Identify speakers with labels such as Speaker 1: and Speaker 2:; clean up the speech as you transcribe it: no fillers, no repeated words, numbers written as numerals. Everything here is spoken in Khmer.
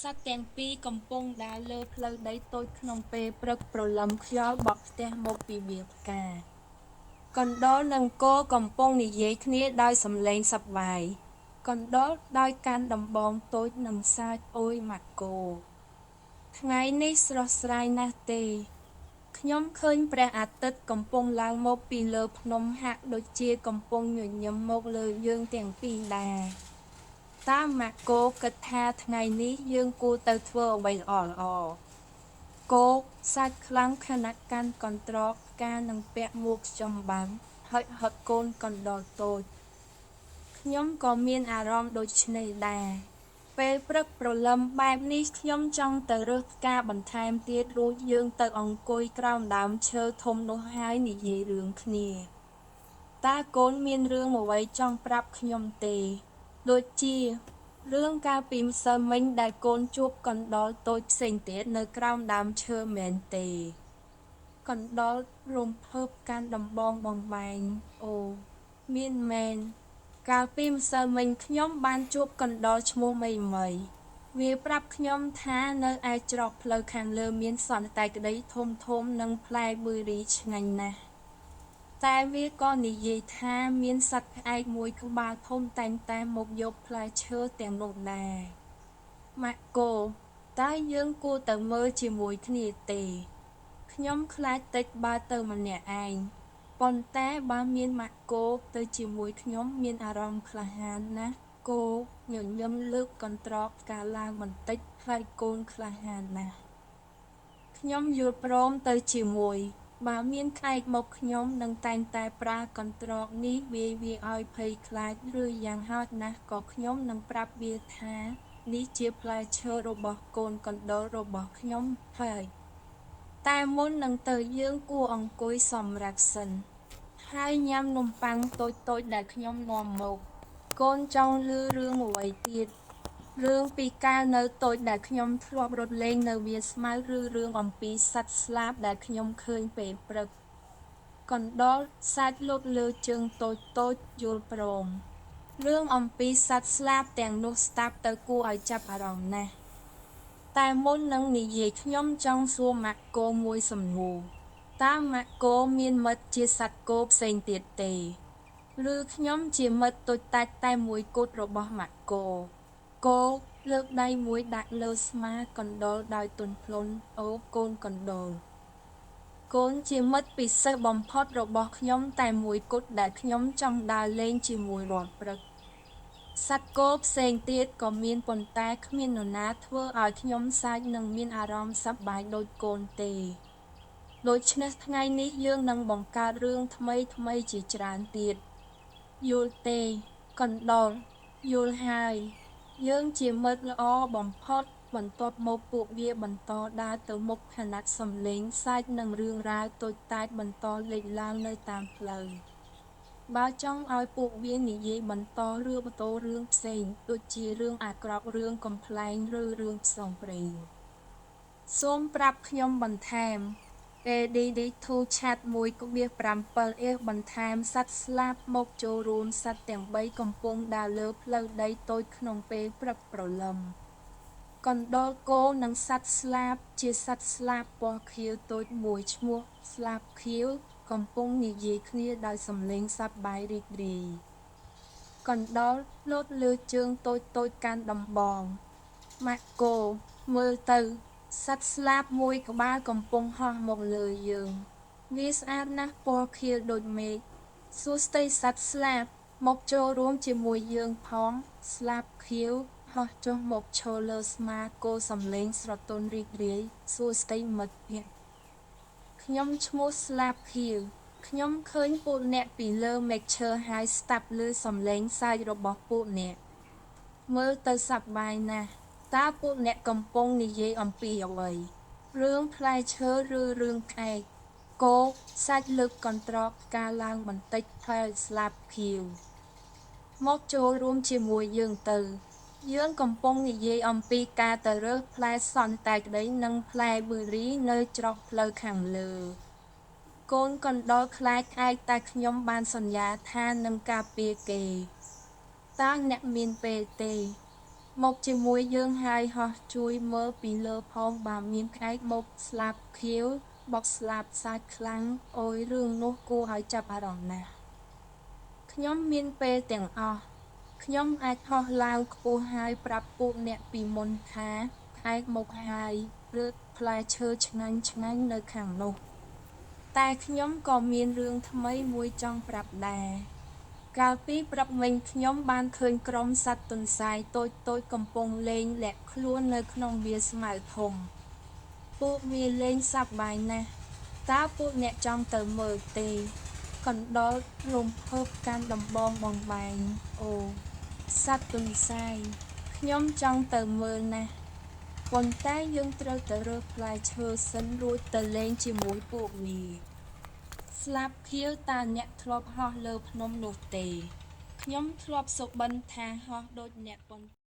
Speaker 1: សត្វទាំងពីរកំពុងដើរលើផ្លូវដីតូចក្នុងពេលព្រឹកព្រលឹមខ្យល់បក់ផ្ទះមកពីវាលផ្កា។ កណ្ដុរនិងគោកំពុងនិយាយគ្នាដោយសំឡេងសប្បាយ។ កណ្ដុរ ដោយកាន់ដំបងតូចនិងសើច អូយម៉ាក់គោ ថ្ងៃនេះស្រស់ស្រាយណាស់ទេ? ខ្ញុំឃើញព្រះអាទិត្យកំពុងឡើងមកពីលើភ្នំហាក់ដូចជាកំពុងញញឹមមកលើយើងទាំងពីរដែរ។ តើម៉ាក់គោគិតថាថ្ងៃនេះយើងគួរទៅធ្វើអ្វីល្អៗ? គោ សើចខ្លាំងខណៈកាន់កន្ត្រកផ្កានិងពាក់មួកចម្បាំង ហុចហត់កូនកណ្ដុរតូច ខ្ញុំក៏មានអារម្មណ៍ដូច្នេះដែរ។ ពេលព្រឹកព្រលឹមបែបនេះខ្ញុំចង់ទៅរើសផ្កាបន្ថែមទៀតរួចយើងទៅអង្គុយក្រោមដើមឈើធំនោះហើយនិយាយរឿងគ្នា។ តើកូនមានរឿងអ្វីចង់ប្រាប់ខ្ញុំទេ? ដូចជា រឿងកាលពីម្សិលមិញដែលកូនជួបកណ្ដុរតូចផ្សេងទៀតនៅក្រោមដើមឈើមែនទេ? កណ្ដុររំភើបកាន់ដំបងបង្វែង អូ មានមែន កាលពីម្សិលមិញខ្ញុំបានជួបកណ្ដុរឈ្មោះម៉ីម៉ី។ វាប្រាប់ខ្ញុំថានៅឯច្រកផ្លូវខាងលើមានសន្តែក្តីធំៗនិងផ្លែប៊ឺរីឆ្ងាញ់ណាស់។ តែវាក៏និយាយថាមានសត្វក្អែកមួយក្បាលធំតែងតែមកយកផ្លែឈើទាំងនោះដែរ។ ម៉ាក់គោ តើយើងគួរទៅមើលជាមួយគ្នាទេ? ខ្ញុំខ្លាចតិចបើទៅម្នាក់ឯង ប៉ុន្តែបើមានម៉ាក់គោទៅជាមួយខ្ញុំមានអារម្មណ៍ក្លាហានណាស់។ គោ ញញឹមលើកកន្ត្រកផ្កាឡើងបន្តិច ហើយកូនក្លាហានណាស់។ ខ្ញុំយល់ព្រមទៅជាមួយ។ បើមានក្អែកមកខ្ញុំនឹងតែងតែប្រើកន្ត្រកនេះវាយវាឲ្យភ័យខ្លាចឬយ៉ាងហោចណាស់ក៏ខ្ញុំនឹងប្រាប់វាថានេះជាផ្លែឈើរបស់កូនកណ្ដុររបស់ខ្ញុំហើយ។ តែមុននឹងទៅយើងគួរអង្គុយសម្រាកសិន ហើយញ៉ាំនំប៉័ងតូចៗដែលខ្ញុំនាំមក។ កូនចង់ឮរឿងអ្វីទៀត? រឿងពីកាលនៅតូចដែលខ្ញុំធ្លាប់រត់លេងនៅវាលស្មៅឬរឿងអំពីសត្វស្លាបដែលខ្ញុំឃើញពេលព្រឹក? កណ្ដុរ សើចលោតលើជើងតូចៗ យល់ព្រម។ រឿងអំពីសត្វស្លាបទាំងនោះស្តាប់ទៅគួរឲ្យចាប់អារម្មណ៍ណាស់។ តែមុននឹងនិយាយខ្ញុំចង់សួរម៉ាក់គោមួយសំណួរ។ តើម៉ាក់គោមានមិត្តជាសត្វគោផ្សេងទៀតទេ? ឬខ្ញុំជាមិត្តតូចតាចតែមួយគត់របស់ម៉ាក់គោ? គោ លើកដៃមួយដាក់លើស្មាកណ្ដុរដោយទន់ភ្លន់ អូកូនកណ្ដុរ កូនជាមិត្តពិសេសបំផុតរបស់ខ្ញុំតែមួយគត់ដែលខ្ញុំចង់ដើរលេងជាមួយរាល់ព្រឹក។ សត្វគោផ្សេងទៀតក៏មានប៉ុន្តែគ្មាននរណាធ្វើឲ្យខ្ញុំសើចនិងមានអារម្មណ៍សប្បាយដូចកូនទេ។ ដូច្នេះថ្ងៃនេះយើងនឹងបង្កើតរឿងថ្មីៗជាច្រើនទៀត។ យល់ទេ កណ្ដុរ? យល់ហើយ យើងជាមិត្តល្អបំផុត។ បន្ទាប់មកពួកវាបន្តដើរទៅមុខខណៈសំឡេងសើចនិងរឿងរ៉ាវតូចតាចបន្តលេចឡើងនៅតាមផ្លូវ។ បើចង់ឲ្យពួកវានិយាយបន្តឬប្ដូររឿងផ្សេង ដូចជារឿងអាក្រក់រឿងកំប្លែងឬរឿងផ្សងព្រេង សូមប្រាប់ខ្ញុំបន្ថែម។ ADD2 chat 1.7 អបន្ថែមសត្វស្លាបមកចូលរួមសត្វទាំងបីកំពុងដើរលើផ្លូវដីតូចក្នុងពេលព្រឹកព្រលឹម។ កណ្ដុរគោនិងសត្វស្លាបជាសត្វស្លាបពណ៌ខៀវតូចមួយឈ្មោះស្លាបខៀវកំពុងនិយាយគ្នាដោយសំឡេងសប្បាយរីករាយ។ កណ្ដុរ លោតលើជើងតូចៗកាន់ដំបង ម៉ាក់គោ មើលទៅ សត្វស្លាបមួយក្បាលកំពុងហោះមកលើយើង។ វាស្អាតណាស់ពណ៌ខៀវដូចមេឃ។ សួស្តីសត្វស្លាប មកចូលរួមជាមួយយើងផង ស្លាបខៀវហោះចុះមកឈរលើស្មាគោសំឡេងស្រទន់រីករាយ សួស្តីមិត្តភក្តិ ខ្ញុំឈ្មោះស្លាបខៀវ។ ខ្ញុំឃើញពួកអ្នកពីលើមែកឈើហើយស្តាប់ឮសំឡេងសើចរបស់ពួកអ្នក។ មើលទៅសប្បាយណាស់។ តើពួកអ្នកកំពុងនិយាយអំពីអ្វី? រឿងផ្លែឈើឬរឿងក្អែក? គោ សាច់លើកកន្ត្រកផ្កាឡើងបន្តិចហើយស្លាបខៀវ មកចូលរួមជាមួយយើងទៅ។ យើងកំពុងនិយាយអំពីការទៅរើសផ្លែសន្តែក្តីនិងផ្លែប៊ឺរីនៅច្រកផ្លូវខាងលើ។ កូនកណ្ដុរខ្លាចក្អែកតែខ្ញុំបានសន្យាថានឹងការពារគេ។ តើអ្នកមានពេលទេ? មកជាមួយយើងហើយហោះជួយមើលពីលើផងបើមានក្អែកមក ស្លាបខៀវបុកស្លាបសាចខ្លាំង អូយរឿងនោះគួរឲ្យចាប់អារម្មណ៍ណាស់ ខ្ញុំមានពេលទាំងអស់ ខ្ញុំអាចហោះឡើងខ្ពស់ហើយប្រាប់ពួកអ្នកពីមុនថា ក្អែកមកហើយ ឬ ផ្លែឈើឆ្ងាញ់ៗនៅខាងនោះ តែខ្ញុំក៏មានរឿងថ្មីមួយចង់ប្រាប់ដែរ កាលពីព្រឹកមិញខ្ញុំបានឃើញក្រុមសត្វទន្សាយតូចៗកំពុងលេងលាក់ខ្លួននៅក្នុងវាលស្មៅធំ ពួកវាលេងសប្បាយណាស់ តើពួកអ្នកចង់ទៅមើលទេ? កណ្ដុររំភើបកាន់ដំបងបំបែង អូ សត្វទន្សាយ ខ្ញុំចង់ទៅមើលណាស់ ប៉ុន្តែយើងត្រូវទៅរើសផ្លែឈើសិនរួចទៅលេងជាមួយពួកវា ស្លាបខៀវតើអ្នកធ្លាប់ហោះលើភ្នំនោះទេ? ខ្ញុំធ្លាប់សុបិនថាហោះដូចអ្នកប៉ុន្